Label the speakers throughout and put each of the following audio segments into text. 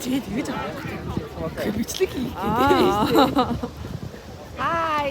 Speaker 1: Чи тэгэж авах хэрэгтэй. Бичлэг хийх гэдэг.
Speaker 2: Хай.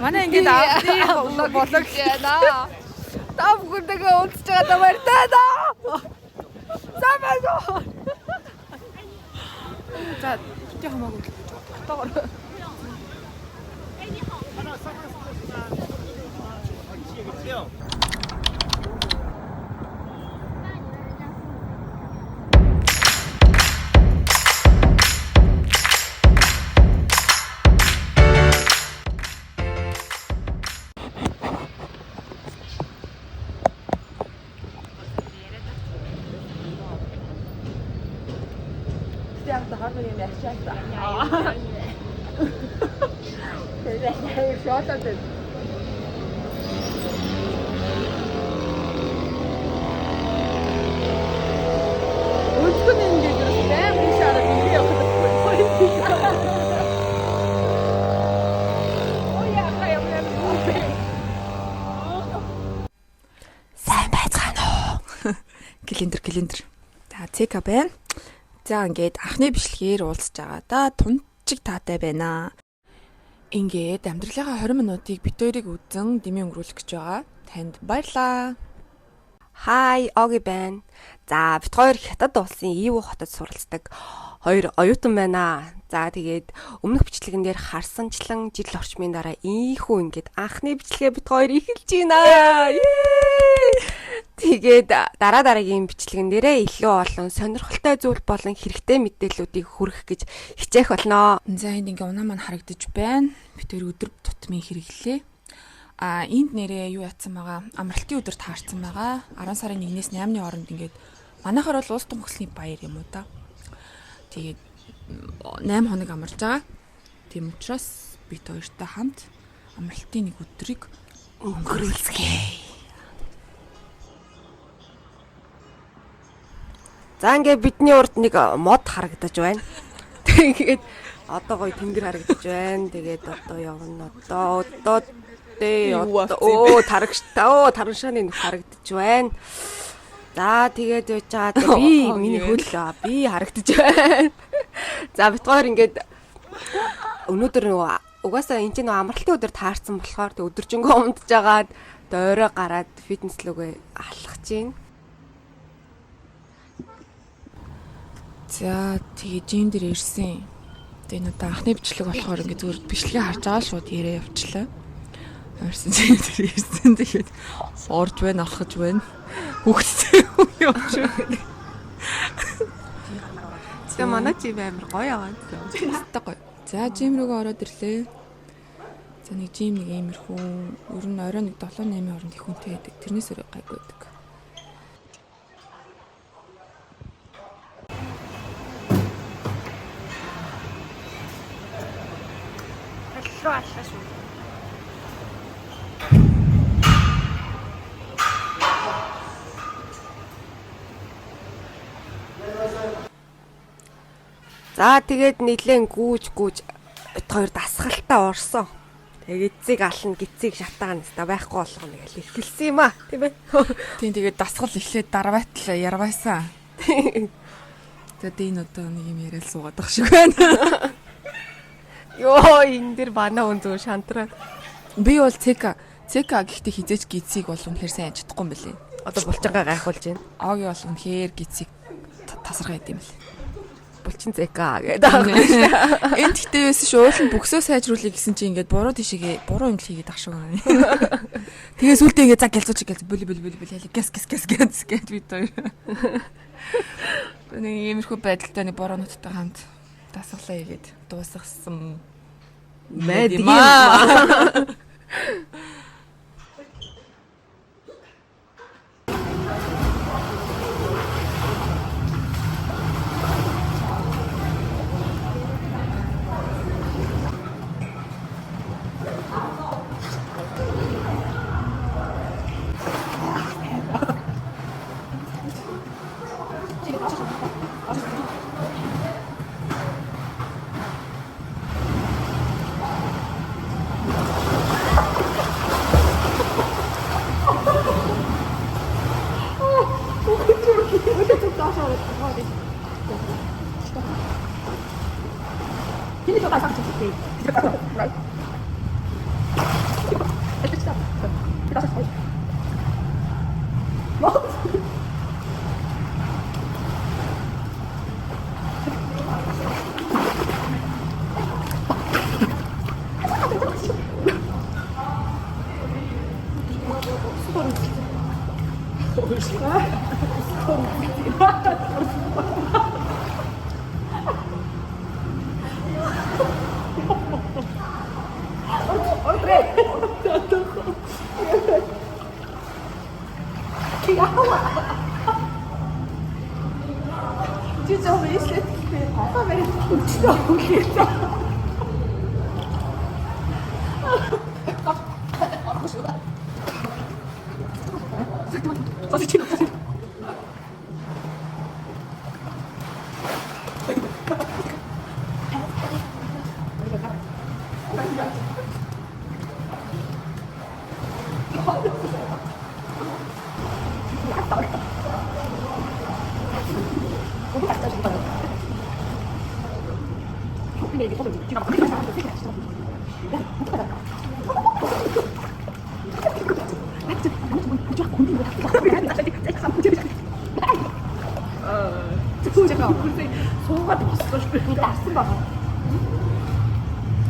Speaker 1: Манай ингээд анхны блог
Speaker 2: байна. Та бүхэнтэйгээ уулзч байгаадаа баяртай даа. За байна уу.
Speaker 1: За бити хамаагүй л гэж бодгоор. Яг тахаар нэг юм ярьчихсан. Тэгээд шоолоод байна. Өлтгөн ингээд ерөөс байн биш арга ингэ явах байхгүй. Оо яа юм юм.
Speaker 2: Сайн байцгаана уу?
Speaker 1: Календар календар. За ЦК байна. За ингээд анхны бичлэгээр уулзж байгаа да тунчиг таатай байна. Ингээд амьдралынхаа 20 минутыг бит хоёрыг үзэн дэмий өнгөрүүлэх гэж байгаа. Танд баярлаа.
Speaker 2: Хай, Оги байна. За, бит хоёр Хятад улсын Иву хотод суралцдаг хоёр оюутан байна. За, тэгээд өмнөх бичлэгэн дээр харсанчлан жил орчмын дараа ийхүү ингээд анхны бичлэгээ бит хоёр эхэлж байна. Тэгээд дараа дараагийн бичлэгэн дээрээ илүү олон сонирхолтой зүйл болон хэрэгтэй мэдээллүүдийг хүргэх гэж хичээх болно.
Speaker 1: За энд ингээ унаа маань харагдаж байна. Бит хоёр өдөр тутмын хэрэглээ. А энд нэрээ юу ятсан байгаа? Амралтын өдөр таарсан байгаа. 10 сарын 1-ээс 8-ны хооронд ингээд манайхаар бол улс тунхагласны баяр юм уу та. Тэгээд 8 хоног амарч байгаа. Тийм учраас бит хоёртой хамт амралтын нэг өдрийг
Speaker 2: Өнгөрүүлцгээе. За ингээд бидний урд нэг мод харагдаж байна. Тэгээд одоо гоё тэнгэр харагдаж байна. Тэгээд одоо явна. Одоо одоо
Speaker 1: Юу
Speaker 2: одоо өө тарагш оо тараншааны нүх харагдаж байна. За тэгээд яж байгаа би миний хөл би харагдаж байна. За бит хоёр ингээд өнөөдөр нөгөө угаасаа энэ чинь нөгөө амралтын өдөр таарсан болохоор тэг өдөржингөө унтж агаад дойроо гараад фитнес лүгээ алхах чинь.
Speaker 1: За тэгээ жим дээр ирсэн. Тэгээ надаа анхны бичлэг болохоор ингээ зүгээр бичлэгээ харж байгаа л шууд яриа явчлаа. Амарсан жим дээр ирсэн. Тэгээд орж байна, алхаж байна. Хүүхдтэй юм явж байна.
Speaker 2: Тэгээ манай жим амар гоё яваа.
Speaker 1: Тэстэй гоё. За жим рүүгээ ороод ирлээ. За нэг жим нэг иймэрхүү ер нь орой нэг 7 8 хооронд их хүнтэй байдаг. Тэрнээс өөр гайгүй байдаг.
Speaker 2: Руу аллаа шүү. За тэгээд нилээн гүүж гүүж бит хоёр дасгалтаа орсон. Тэгээд эцэг ална, гицийг шатаана хэвээр байхгүй болгоно гэж эхэлсэн юм а, тийм ээ.
Speaker 1: Тийм тэгээд дасгал эхлээд дарвайтал ярвайсан. Тэгээд энэ одоо нэг юм яриад суугаад байгаа шиг байна.
Speaker 2: Йоо, энэ дэр банаа хүн зөв шантраа.
Speaker 1: Би бол ЦК ЦК гэхдээ хизээч гизийг бол үнэхээр сайн яаж чадахгүй юм бэлээ.
Speaker 2: Одоо булчингаа гайхуулж байна.
Speaker 1: Оги бол үнэхээр гизийг тасархай байд юм лээ.
Speaker 2: Булчин зэка гэдэг.
Speaker 1: Энд гэхдээ байсан шүү уул нь бөксөө сайжруулъя гэсэн чинь ингээд буруу тишээгээ буруу юм л хийгээд ах шиг байна. Тэгээ сүултээ ингээд за гялзууч гялз бүли бүли бүли бүли гэс гэс гэс гэс гэд бид хоёр. Нэг иймэрхүү байдалтай нэг бороо нуттай хамт дасгалаа хийгээд дуусгасан.
Speaker 2: Байдаг юм аа.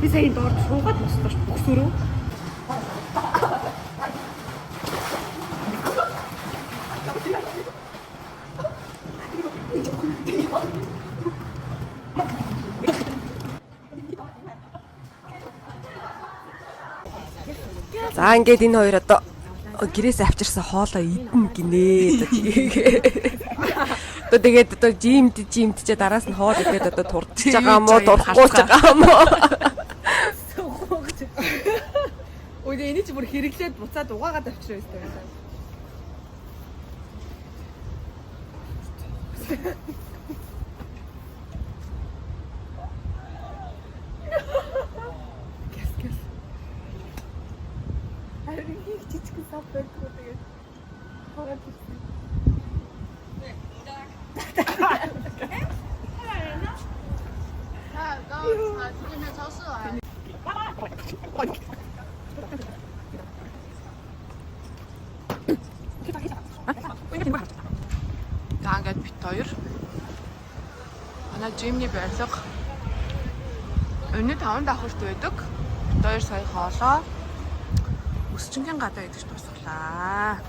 Speaker 3: Би сая доор суугаад бослоо ш бөксөрөө.
Speaker 2: За ингээд энэ хоёр одоо гэрээс авчирсан хоолоо идэнэ гинэ. Одоо тэгээ. Одоо тэгээд одоо жимд жимдчээ дараас нь хоол идэхэд одоо турдчихж байгаа юм уу, турахгүй ч байгаа юм уу?
Speaker 1: Өө эний чи бүр хэрэглээд буцаад угаагаад авчираа өстэй байсан. Гэс гэс. Харин их жижигхэн сав байдгүй тэгээд хаваад ирсэн. За ингээд бит хоёр. Манай жимний барилга өнөө 5 давхарт байдаг. Бит хоёр сая хоолоо өсчингийн гадаа идэж дуусгалаа.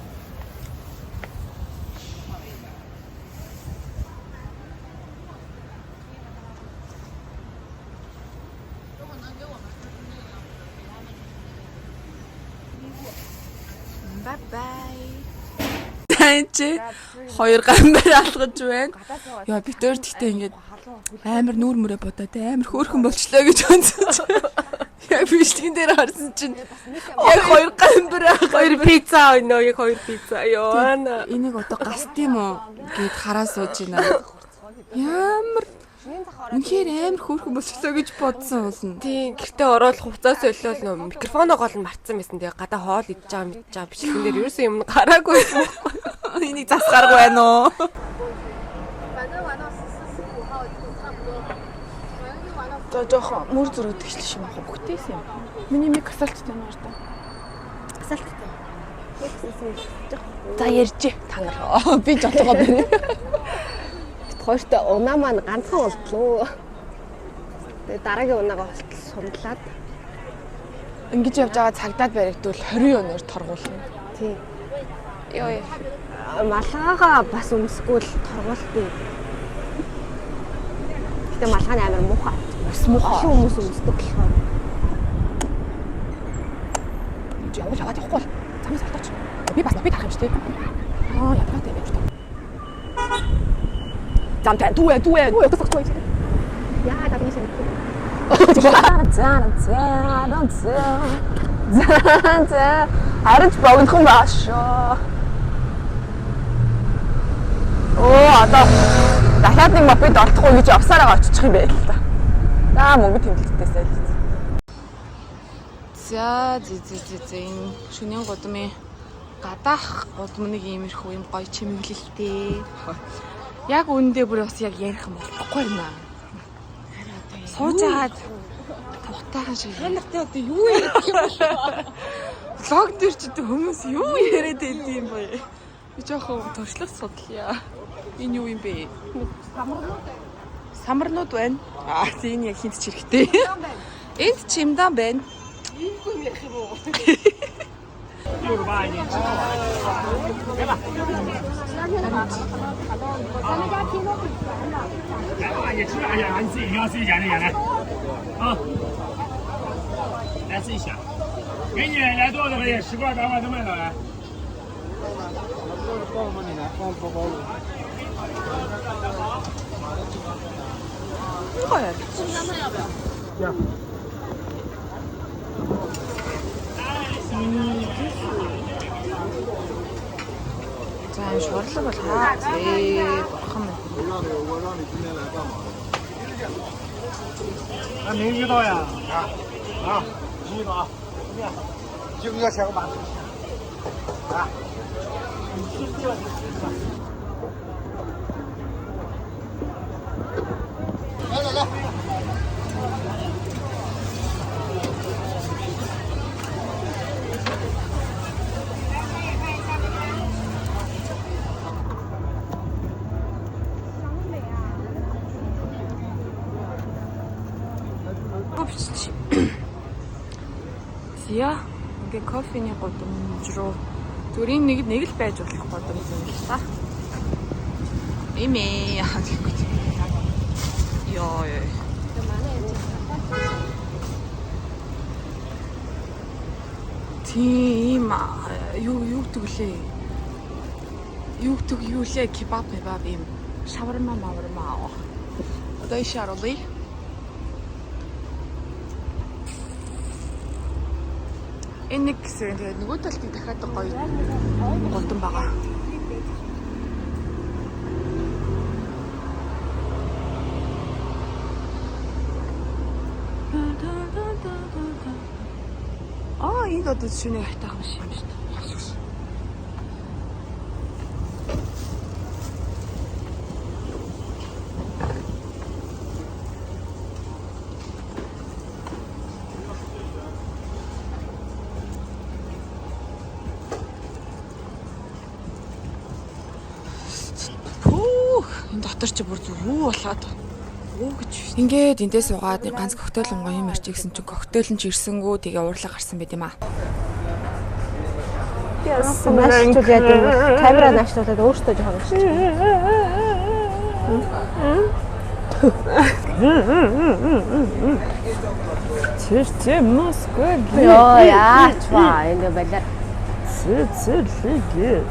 Speaker 1: Bye bye. Тань чи хоёр гамбар алгаж байна. Яа бид өөр тэгтээ ингээд амар нүүр мөрөө бодоод амар хөөрхөн болчлоо гэж өнцөж. Яг бичлэгэн дээр харсан чинь яг хоёр гамбар
Speaker 2: Хоёр пицца өнөө яг хоёр пицца ёо.
Speaker 1: Энийг одоо гаст юм уу гэд хараа сууж байна. Ямар үнэхээр амар хөөрхөн болчлоо гэж бодсон болно.
Speaker 2: Тийм гэртээ ороод хувцас солиол нөө микрофоноо гол нь мартсан байсан. Тэгээ гадаа хоол идэж байгаа мэдж байгаа бичлэгэн дээр ерөөсөө юм гараагүй байсан байхгүй.
Speaker 1: Энийг зас гаргүй байна уу?
Speaker 4: 反正玩到14、15号就差不多了，反正就玩到。
Speaker 1: За жоохон мөр зүр өгдөг юм аа бүгдээс юм. Миний мик асаалттай наар та.
Speaker 2: Асаалттай.
Speaker 1: За ярьжээ та нар. Би жолтогоо байна.
Speaker 2: Бит хоёртой унаа маань ганцхан болтлоо. Тэгээ дараагийн унаагаа болтол сундлаад.
Speaker 1: Ингэж явж байгаа цагдаад баригдвал 20 өнөр торгуулна.
Speaker 2: Тийм. Йоо. Малгайгаа бас өмсгүүл торгуултыг. Гэтэ малгай нь амар муухай.
Speaker 1: Ус муухай.
Speaker 2: Олон хүмүүс өмсдөг болохоор.
Speaker 1: Явуул яваад явахгүй бол замаас алдаач. Би бас би тарах юм чи тий. Аа ядраатай байж та. Замтай дүүэ дүүэ дүүэ тусах чи.
Speaker 2: Яа да би шинэ.
Speaker 1: За за за за за харж богинохон байгаа шүү. Оо одоо дахиад нэг мопед олдохгүй гэж явсараа очих юм байл л та. За мөнгө тэмдэглэлтээсээ л. За зэ зэ зэ зэ энэ шөнийн гудмын гадаах гудам нэг иймэрхүү юм гоё чимэглэлтэй. Яг үүндээ бүр бас яг ярих юм болохгүй юм аа. Сууж агаад тухтайхан шиг. Та нартай одоо юу яриад юм бэ? Влог дээр ч одоо хүмүүс юу яриад байд юм бэ? Би жоохон туршлага судлаа. Энэ юу юм бэ? Самарнууд байна. Аа тийм энэ яг хинт ч хэрэгтэй. Энд чимдан байна.
Speaker 5: 来吧，也吃，哎呀，你自己要自己夹来夹来，啊，来自己选，给你来多少都可以，10块8块都卖到来。
Speaker 1: 이거 해야 돼. За энэ шурлаг бол хаа зээ бурхан минь.
Speaker 5: 那没遇到呀？啊啊，遇到啊，怎么样？一个月钱我把。啊。来来来。
Speaker 1: Кофе. Зя ингээ кофений гудамж руу зүгээр энэ нэг нэг л байж болох гудамж юм л та. Имээ яа гэхгүй. Йоо ёо. Тийм юу юу гэдэг лээ. Юу гэдэг юу лээ кебаб мебаб юм. Шаварма маварма. Одоо иш харуулъя. Энэ нэг хэсэг тэгээд нөгөө талд нь дахиад гоё гудам байгаа. Аа энэ одоо шүний хайтаахан шиг юм шүү дээ. Пүүх энэ дотор чи бүр зүг юу болоод уу гэж. Ингээд эндээ суугаад нэг ганц коктейл онгоо юм ярьж гисэн чинь коктейл нь ч ирсэнгүү тэгээ уурлаа гарсан байт юм аа.
Speaker 2: Наашчул яа гэм бэ? Камера наашлуулаад өөртөө жоохон уншиж.
Speaker 1: Тэр чи Москва
Speaker 2: Йоо яач ба энэ балиар.
Speaker 1: Цэ цэ лигэ.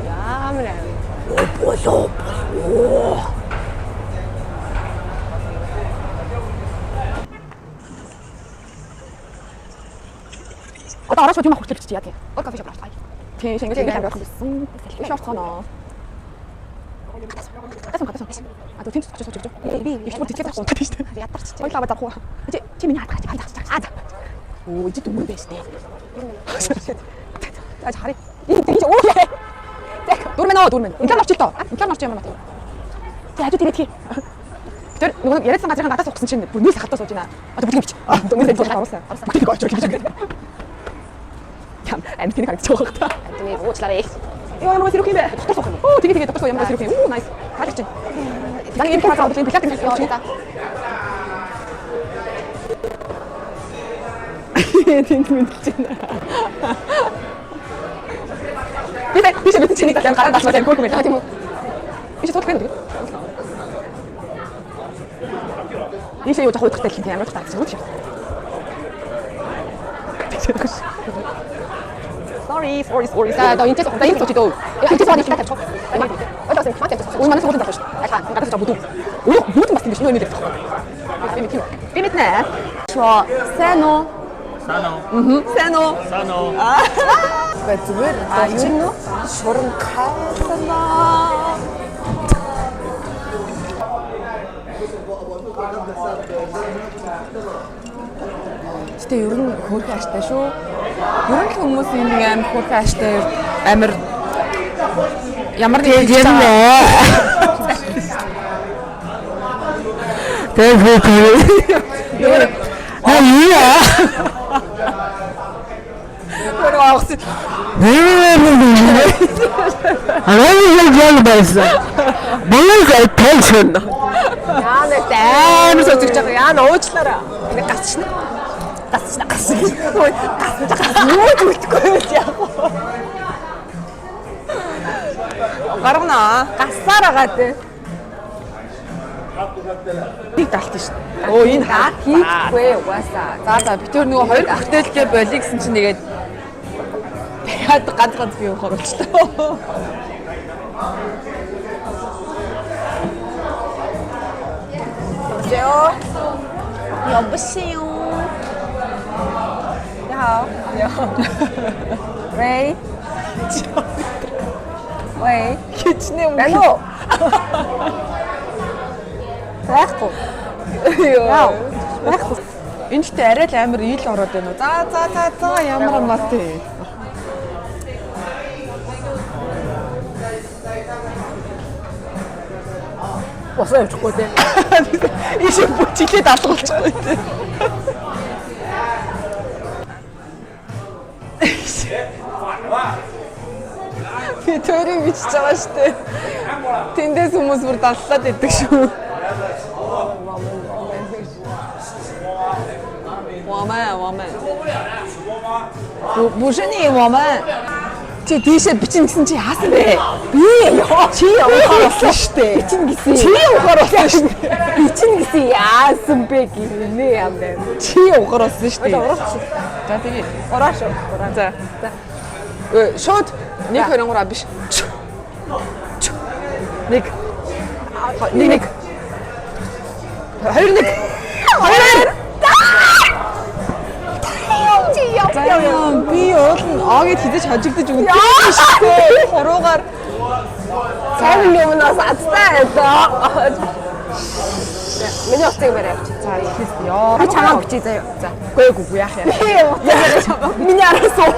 Speaker 2: Ямар аа.
Speaker 1: Болоо болоо. Одоо ороод шууд юм авах хүртэл бичиж яа тийм. Өөр кофе шоп орчих. Тийм шингэл шингэл амир болсон. Их орцгоно. Гатасан гатасан. А төө тэнц очиж сууж өгч.
Speaker 2: Би
Speaker 1: Их бүр тэтгэж авах унтаад тийм шүү дээ.
Speaker 2: ядарч.
Speaker 1: Ойлоо аваад авах уу? Чи чи миний хатгах чи хатгах. Аа. Оо ижид өмнө байж тээ. За харъя. Энэ тэгж оо яа. Зэг дурмэн оо дурмэн. Интер орчих л доо. Интер орчих юм аа. Чи хажуу тэрэ тхий. Тэр нөгөө нэг яриадсан газрын гадаа суугсан чинь бүр нийл хатаа сууж байна. Одоо бүгдийг бич. Өмнө нь сууж оруулсан. Бүгдийг очиж гэж. Ям амт тэнийг харагдчих байгаа та.
Speaker 2: Тийм уучлаарай.
Speaker 1: Йоо ямар сэрүүх юм бэ? Дотор суух юм. Оо тэгээ тэгээ дотор суу ямар сэрүүх юм. Оо найс. Таалагч чинь. За нэг юм хацаа бодлын пилат гэж явчих. Тэнд мэдчихэж байна. Би би би би чиний талаар гараад алмаар юм хөөрхөн байна тийм үү? Би чи суух байх үү? Ийшээ юу жоох уйдахтай л юм ямар ч таарч шүү. Sorry, sorry, sorry. За одоо энэ тест энэ сууч дөө. Энэ тест нэг тавьчих. Одоо бас мат тавьчих. Үгүй манай сургуулийн тавьчих шүү. Альха, гадаас жоо бүдүү. Үгүй бүдүүн бас тийм биш. Нөө юм л тавьчих. Би мэдхий. Би мэднэ. Шо, сайн уу?
Speaker 5: Сайн уу?
Speaker 1: Сайн уу?
Speaker 5: Сайн уу?
Speaker 1: Гэхдээ зүгээр дулчин шуран кайлнаа. Гэтэ ер нь хөөрхөн ааштай шүү. Ер нь л хүмүүс энд ингээ амар хөөрхөн ааштай амар ямар нэг хийж байгаа.
Speaker 6: Тэгээд Аа яа.
Speaker 1: Өөр аахсан.
Speaker 6: Арай байсан. Булаг attention.
Speaker 2: Яана амар сөзгөж байгаа. Яана уучлаарай. Нэг гацчна. Гацчна гацчна. Гацчна гацчна. Юу ч үлдэхгүй байл яах вэ?
Speaker 1: Гаргана.
Speaker 2: Гасаар байгаа тий.
Speaker 1: Нэг далт шүү дээ. Өө энэ
Speaker 2: Хийхгүй угаасаа.
Speaker 1: За за би тэр нөгөө хоёр коктейлгээ болиг гэсэн чинь нэгээд дахиад ганц ганц би явахаар болчихлоо.
Speaker 2: 여보세요. 여보세요. 你好。你好。喂。喂。
Speaker 1: Хичнээн
Speaker 2: Байна уу? Байхгүй.
Speaker 1: Йоо.
Speaker 2: Байхгүй.
Speaker 1: Энэ ч арай л амар ил ороод байна уу? За за за за ямар амлаатай.
Speaker 2: Босоо явчихгүй те.
Speaker 1: Ийш бүчиглээд алгуулчихгүй те. Би төрийг бичиж байгаа штэ. Тэндээс хүмүүс бүр даллаад идэг шүү. 我们我们不不是你我们 Чи тийшээ бичин гэсэн чи яасан бэ?
Speaker 2: Би ёо.
Speaker 1: Чи явахаар болсон штэ.
Speaker 2: Бичин гэсэн.
Speaker 1: Чи явахаар болсон штэ.
Speaker 2: Бичин гэсэн яасан бэ гинэ юм бэ?
Speaker 1: Чи явахаар болсон штэ.
Speaker 2: Ураач.
Speaker 1: За тэгээ.
Speaker 2: Ураач. Ураа.
Speaker 1: За.
Speaker 2: За.
Speaker 1: Шууд 1 2 3 биш. 1 1 1 2 1 2
Speaker 2: Чи яв.
Speaker 1: За би уул нь оогд хизэж хожигдож өгдөг шүү дээ. Хуруугаар
Speaker 2: Сайн юмнаас азтай байсан. Миний утсыг барай авчи.
Speaker 1: За ихэс ёо.
Speaker 2: Би чамаа бичиж заяа.
Speaker 1: За. Үгүй үгүй үгүй, яах юм.
Speaker 2: Би
Speaker 1: Миний араас уу.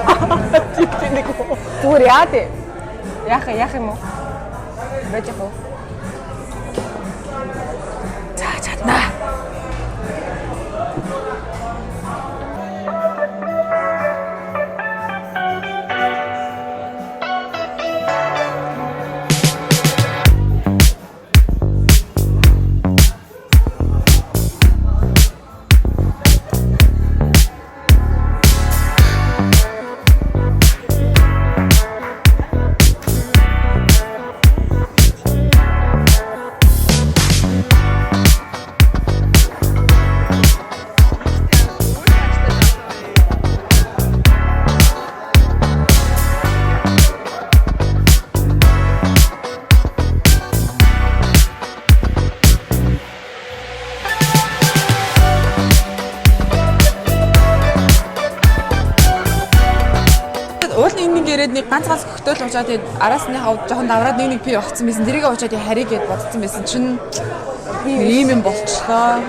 Speaker 1: Тийм нэг үү.
Speaker 2: Зүгээр яа тий. Яах яах юм уу? Байж яах уу?
Speaker 1: За чаднаа. Уул нэг нэг ирээд нэг ганц ганц коктейл уучаад тэгээд араас нь хав жоохон давраад нэг нэг пи огцсон байсан. Тэрийг уучаад харийг гээд бодсон байсан чинь ийм юм болчлоо.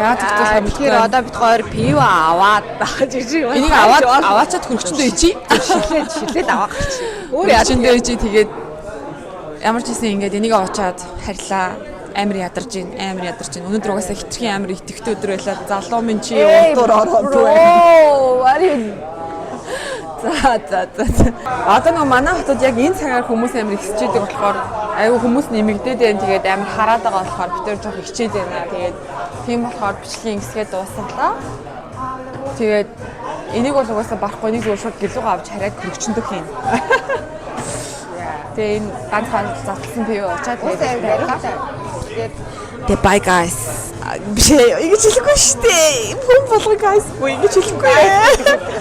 Speaker 1: Яа тэгтэл
Speaker 2: Тэгэхээр одоо бид хоёр пиво аваад тааж ижиг.
Speaker 1: энийг аваад аваачаад хөргөчөндөө ичээ.
Speaker 2: шилээд шилээд аваа гарч. Өөр яа
Speaker 1: Хөргөчөндөө ичээ тэгээд ямар ч гэсэн ингээд энийг уучаад харилаа. Амар ядарч гин, амар ядарч гин. Өнөөдөр угаасаа хитрхийн амар итгэвтэй өдөр байлаа. Залуу минь чи урдуур ороод байна.
Speaker 2: Оо, ари
Speaker 1: За за за. за. Одоо нөгөө манай хотод яг энэ цагаар хүмүүс амар ихсэж идэг болохоор айгүй хүмүүс нэмэгдээд байна. Тэгээд амар хараад байгаа болохоор бид тэр жоох хичээд байна. Тэгээд тийм болохоор бичлэгийн ингэсгээ дуусгалаа. Тэгээд энийг бол угаасаа барахгүй нэг зүгээр шууд гэлүүгээ авч хараад хөргөчөндөх юм. Тэгээ энэ ганц ганц задлсан пиво уучаад тэгээд
Speaker 2: бариутай. Тэгээд
Speaker 1: Тэгээ bye guys. Биш ээ, ингэж хэлэхгүй шүү дээ. Хүн болгон guys үгүй ингэж хэлэхгүй.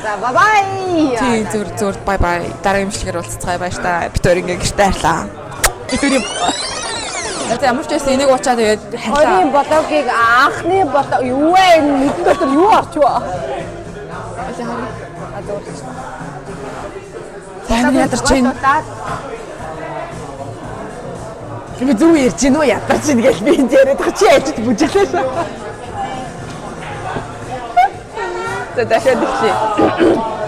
Speaker 2: за bye bye.
Speaker 1: Тий зүр зүр bye bye. Дараагийн бичлэгээр уулзцгаая баяр та. Бид өөр ингээ гэртээ харьлаа. Бид өөр юм. За ямар ч байсан энийг уучаа тэгээд харьлаа.
Speaker 2: Хоёрын блогийг анхны блог юу вэ? Мэдэн дотор юу орчвоо? А зүгээр.
Speaker 1: Амар ядарч байна. Би зүг ярьж гин үү ядарч гин гэж би энд яриад байгаа чи ажилд бүжиглээ шүү. За, дахиад эхлэе.